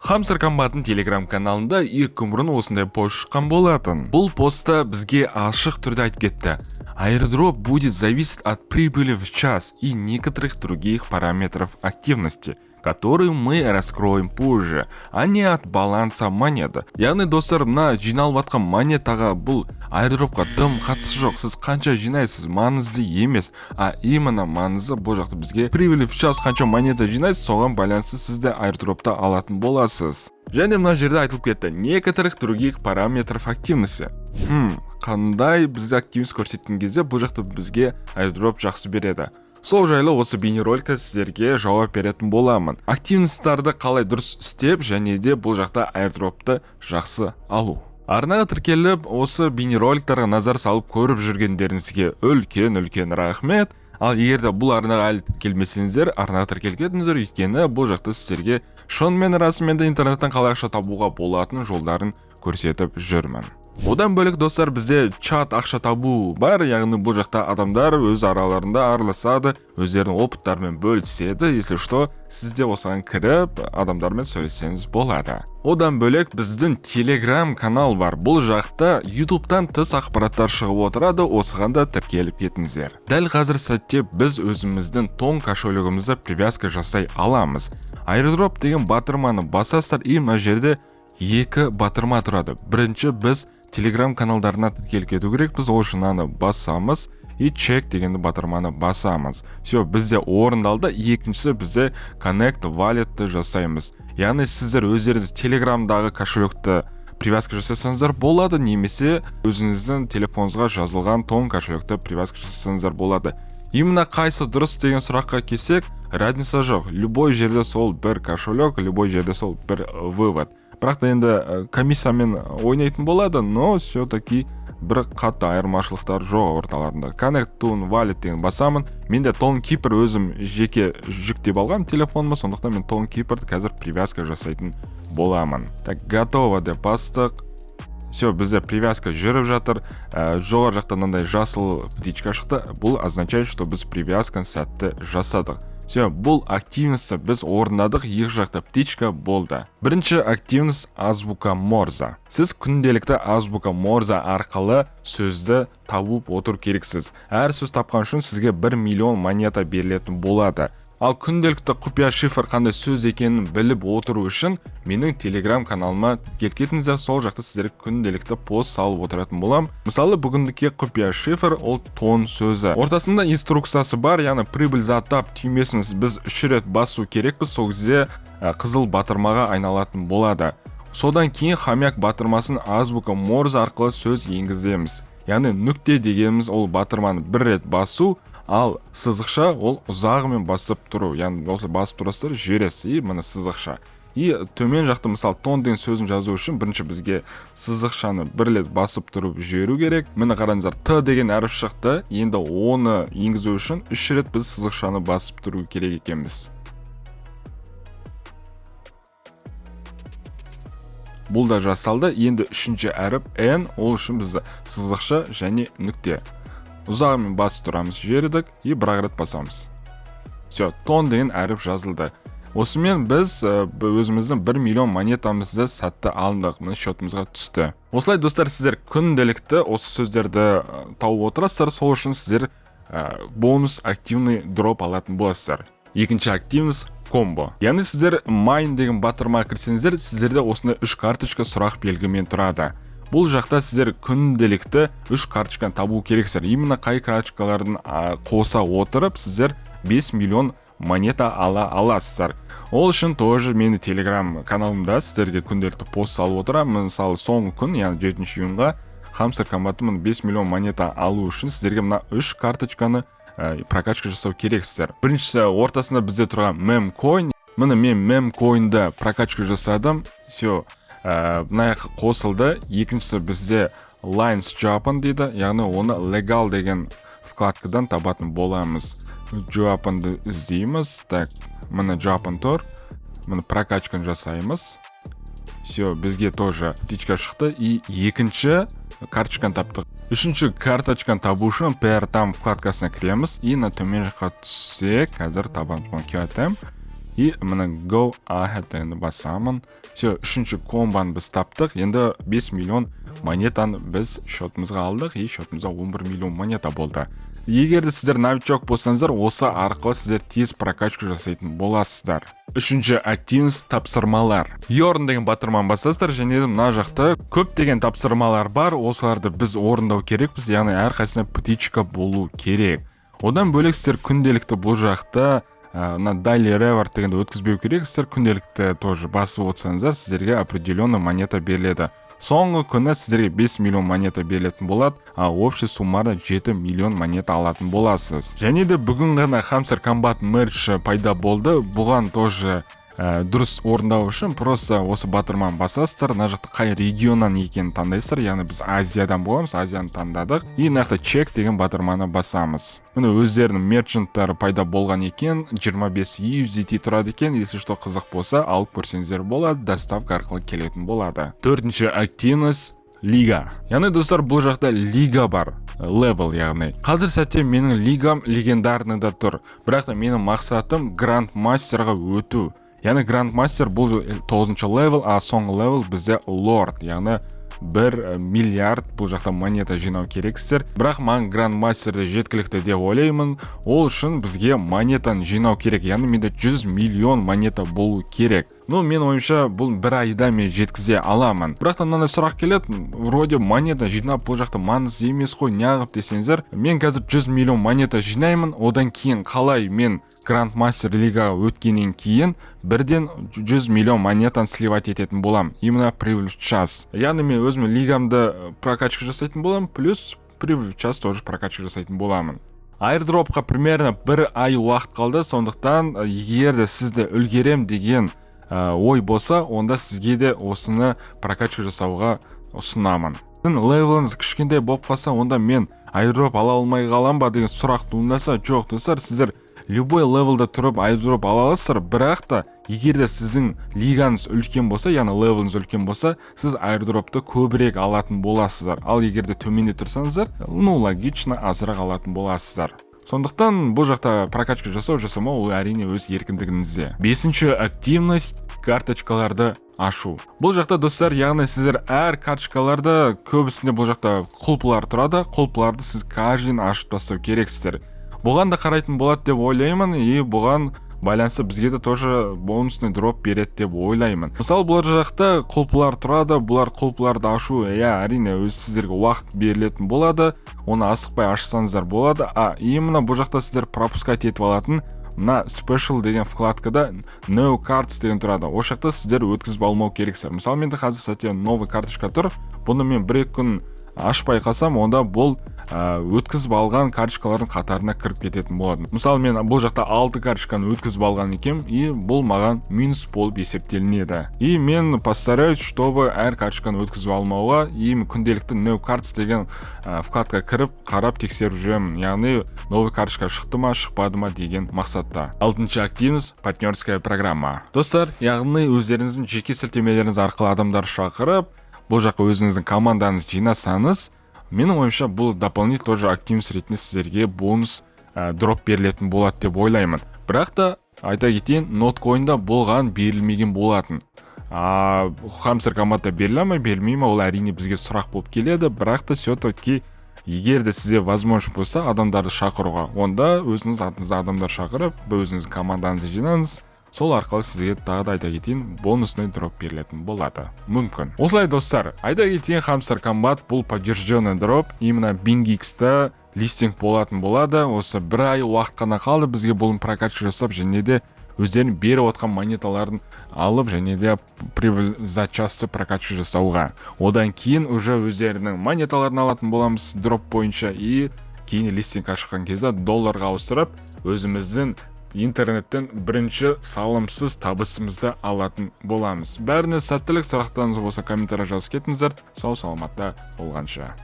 Хамстер Комбаттың телеграм каналында 2 күн бұрын осындай пост шыққан болатын. Бұл постта бізге ашық түрде айтып кетті: «Airdrop будет зависеть от прибыли в час и некоторых других параметров активности, которые мы раскроем позже, а не от баланса монеты». Яғни, достар, мына жиналып жатқан монетаға, бұл airdropқа дым қатысы жоқ. Сіз қанша жинайсыз, маңызды емес, а именно маңызды бұл жақта бізге прибыль в час, қанша монета жинайсыз, соған байланысты сіз де airdropты алатын боласыз. Және мына жерде айтылып кетті: «некоторых других параметров активности». Қандай бізде активность көрсеткен кезде бұл жақта бізге airdrop жақсы береді? Сол жайлы осы бейнероликте сіздерге жауап беретін боламын. Активностьтарды қалай дұрыс істеп және де бұл жақта airdropты жақсы алу. Арнаға тіркеліп, осы бейнероликтарға назар салып көріп жүргендеріңізге үлкен үлкен рахмет. Ал егер де бұл арнаға әлі тіркелмесеңіздер, арнаға тіркеліп кетіңіздер, өйткені бұл жақта сіздерге шынымен, расымен де интернеттен қалай ақша табуға болатын жолдарын көрсетіп жүрмін. Одан бөлек, достар, бізде чат ақша табу бар, яғни бұл жақта адамдар өз араларында араласады, өздерінің опыттарымен бөліседі. Если что, сіз де осыған кіріп, адамдармен сөйлессеңіз болады. Одан бөлек біздің телеграм канал бар. Бұл жақта ютубтан тыс ақпараттар шығып отырады, осыған да тіркеліп кетіңіздер. Дәл қазір сәтте біз өзіміздің тон кошелегімізді привязка жасай аламыз. Airdrop деген батырманы басасыздар, и мына жерде екі батырма тұрады. Бірінші біз телеграм каналдарына тіркеліп кету керекпіз. Ол үшін мынаны басамыз и чек дегенді батырманы басамыз. Все, бізде орындалды. Екіншісі, бізде connect walletті жасаймыз, яғни сіздер өздеріңіз телеграмдағы кошелекті привязка жасасаңыздар болады немесе өзіңіздің телефоныңызға жазылған тон кошелекті привязка жасасаңыздар болады. Именно қайсы дұрыс деген сұраққа келсек, разница жоқ, любой жерде сол бір кошелек, любой жерде сол бір вывод. Бірақ та енді комиссиямен ойнайтын болады, но все таки бір қатты айырмашылықтар жоқ орталарында. Connect to Wallet деген басамын. Менде Tonkeeper өзім жеке жүктеп алғанмын телефоныма, сондықтан мен Tonkeeperді қазір привязка жасайтын боламын. Так, готово деп бастық. Все, бізде привязка жүріп жатыр. Жоғары жақта мынандай жасыл птичка шықты. Бұл означает, что біз привязканы сәтті жасадық. Все, бұл активностьті біз орындадық, екі жақта птичка болды. Бірінші активность — азбука Морзе. Сіз күнделікті азбука Морзе арқылы сөзді тауып отыру керексіз. Әр сөз тапқан үшін сізге 1 миллион монета берілетін болады. Ал күнделікті құпия шифр қандай сөз екенін біліп отыру үшін менің телеграм каналыма келіп кетіңіздер. Сол жақта сіздерге күнделікті пост салып отыратын боламын. Мысалы, бүгіндікке құпия шифр ол тон сөзі. Ортасында инструкциясы бар, яғни прибыль за тап түймесін біз үш рет басу керекпіз. Сол кезде қызыл батырмаға айналатын болады. Содан кейін хомяк батырмасын азбука Морзе арқылы сөз енгіземіз, яғни нүкте дегеніміз ол батырманы бір рет басу, ал сызықша ол ұзағымен басып тұру, яғни осы басып тұрасыздар, жібересіз, и міне сызықша. И төмен жақта, мысалы, тон деген сөзін жазу үшін бірінші бізге сызықшаны бір рет басып тұрып жіберу керек. Міне, қараңыздар, т деген әріп шықты. Енді оны енгізу үшін үш рет біз сызықшаны басып тұру керек екенбіз. Бұл да жасалды. Енді үшінші әріп н. Ол үшін біз сызықша және нүкте ұзағымен басып тұрамыз, жібердік и бір ақ рет басамыз. Все, тон деген әріп жазылды. Осымен біз өзіміздің 1 миллион монетамызды сәтті алдық, міне, счетымызға түсті. Осылай, достар, сіздер күнделікті осы сөздерді тауып отырасыздар. Сол үшін сіздер бонус активный дроп алатын боласыздар. Екінші активность — комбо, яғни сіздер майн деген батырмаға кірсеңіздер, сіздерде осындай үш карточка сұрақ белгімен тұрады. Бұл жақта сіздер күнделікті үш карточканы табу керексіздер. Именно қай карточкалардың қоса отырып сіздер 5 миллион монета ала аласыздар. Ол үшін тоже мені телеграм каналымда сіздерге күнделікті пост салып отырамын. Мысалы, соңғы күн, яғни 7 июньға Хамстер Комбаты 5 миллион монета алу үшін сіздерге мына үш карточканы прокачка жасау керексіздер. Біріншісі — ортасында бізде тұрған мем койн. Міне, мен мем койнды прокачка жасадым. Все, мына жаққа қосылды. Екіншісі бізде Lines Japan дейді, яғни оны легал деген вкладкадан табатын боламыз. Japanды іздейміз. Так, міне, Japan тұр. Міне, прокачканы жасаймыз. Все, бізге тоже птичка шықты и екінші карточканы таптық. Үшінші карточканы табу үшін PR там вкладкасына кіреміз и мына төмен жаққа түссек, қазір табамыз. QTM. И міне, «Go ahead» дегенді басамын. Все, үшінші комбаны біз таптық. Енді 5 миллион монетаны біз счетымызға алдық, и счетымызда 11 миллион монета болды. Егер де сіздер новичок болсаңыздар, осы арқылы сіздер тез прокачка жасайтын боласыздар. Үшінші активность — тапсырмалар. «Earn» деген батырманы басасыздар және де мына жақта көптеген тапсырмалар бар. Осыларды біз орындау керекпіз, яғни әрқайсысына птичка болу керек. Одан бөлек, сіздер күнделікті бұл жақта мына Daily Reward дегенді өткізбеу керексіздер. Күнделікті тоже басып отырсаңыздар, сіздерге определенный монета беріледі. Соңғы күні сіздерге 5 миллион монета берілетін болады, а общий суммарно 7 миллион монета алатын боласыз. Және де бүгін ғана Hamster Kombat мерч пайда болды. Бұған тоже дұрыс орындау үшін просто осы батырманы басасыздар. Мына жақта қай регионнан екенін таңдайсыздар, яғни біз Азиядан боламыз, Азияны таңдадық. И мына жақта «Check» деген батырманы басамыз. Міне, өздерінің мерчанттары пайда болған екен, 25 USDT тұрады екен. Если что, қызық болса, алып көрсеңіздер болады, доставка арқылы келетін болады. Төртінші активность — лига. Яғни, достар, бұл жақта лига бар, левел. Яғни қазір сәтте менің лигам легендарныйда тұр, бірақ та менің мақсатым гранд мастерға өту. Яғни гранд мастер бұл тоғызыншы левел, а соңғы левел бізде лорд, яғни 1 миллиард бұл жақта монета жинау керексіздер. Бірақ маған гранд мастерді жеткілікті деп ойлаймын. Ол үшін бізге монетаны жинау керек, яғни менде 100 миллион монета болу керек. Ну, мен ойымша, бұл бір айда мен жеткізе аламын. Бірақ та мынандай сұрақ келеді: вроде монета жинап бұл жақта маңызды емес қой, неғып десеңіздер, мен қазір 100 миллион монета жинаймын, одан кейін қалай мен гранд мастер лигаға өткеннен кейін бірден 100 миллион монетаны сливать ететін боламын именно прибыль в час? Яғни мен өзімнің лигамды прокачка жасайтын боламын, плюс прибыль в час тоже прокачка жасайтын боламын. Airdropқа примерно бір ай уақыт қалды. Сондықтан егер де сізде үлгерем деген ой болса, онда сізге де осыны прокачка жасауға ұсынамын. Сіздің левеліңіз кішкентай болып қалса, онда мен airdrop ала алмай қалам ба деген сұрақ туындаса, жоқ, достар, сіздер любой левелда тұрып airdrop ала аласыздар. Бірақ та егер де сіздің лигаңыз үлкен болса, яғни левеліңіз үлкен болса, сіз airdropты көбірек алатын боласыздар. Ал егер де төменде тұрсаңыздар, ну, логично, азырақ алатын боласыздар. Сондықтан бұл жақта прокачка жасау, жасамау ол, әрине, өз еркіндігіңізде. Бесінші активность — карточкаларды ашу. Бұл жақта, достар, яғни сіздер әр карточкаларды, көбісінде бұл жақта құлпылар тұрады, құлпыларды сіз каждый ашып тастау керексіздер. Бұған да қарайтын болады деп ойлаймын, и бұған байланысты бізге де тоже бонусный дроп береді деп ойлаймын. Мысалы, бұл жақта құлпылар тұрады, бұлар құлпыларды ашу, иә, әрине, өз сіздерге уақыт берілетін болады, оны асықпай ашсаңыздар болады. А именно бұл жақта сіздер пропускать етіп алатын мына Special деген вкладкада «New Cards» деген тұрады, ол жақта сіздер өткізіп алмау керексіздер. Мысалы, менде қазір сәтте новый карточка тұр. Бұны мен бір екі күн ашпай қалсам, онда бұл өткізіп алған карточкалардың қатарына кіріп кететін болады. Мысалы, мен бұл жақта алты карточканы өткізіп алған екенмін, и бұл маған минус болып есептелінеді. И мен постараюсь, чтобы әр карточканы өткізіп алмауға, и күнделікті New Cards деген вкладка кіріп, қарап, тексеріп жүремін, яғни новый карточка шықты ма, шықпады ма деген мақсатта. Алтыншы активность — партнерская программа. Достар, яғни өздеріңіздің жеке сілтемелеріңіз арқылы адамдар шақырып, бұл жаққа өзіңіздің командаңызды жинасаңыз, менің ойымша, бұл дополнительно тоже активность ретінде сіздерге бонус дроп берілетін болады деп ойлаймын. Бірақ та айта кетейін, ноткоинда болған берілмеген болатын, а Хамстер Комбатта беріле ма, берілмей ма, ол, әрине, бізге сұрақ болып келеді. Бірақ та все таки егер де сізде возможность болса адамдарды шақыруға, онда өзіңіз атыңызда адамдар шақырып, өзіңіздің командаңызды жинаңыз. Сол арқылы сізге, тағы да айта кетейін, бонусный дроп берілетін болады мүмкін. Осылай, достар, айта кетейін, Хамстер Комбат бұл подтвержденный дроп, именно BingX-та листинг болатын болады. Осы бір ай уақыт қана қалды бізге бұл прокачка жасап және де өздерінің беріп отқан монеталарын алып және де прибыль за часты прокачка жасауға. Одан кейін уже өздерінің монеталарын алатын боламыз дроп бойынша, и кейін листингқа шыққан кезде долларға ауыстырып, өзіміздің интернеттен бірінші салымсыз табысымызды алатын боламыз. Бәріне сәттілік! Сұрақтарыңыз болса, комментарий жазып кетіңіздер. Сау саламатта болғанша!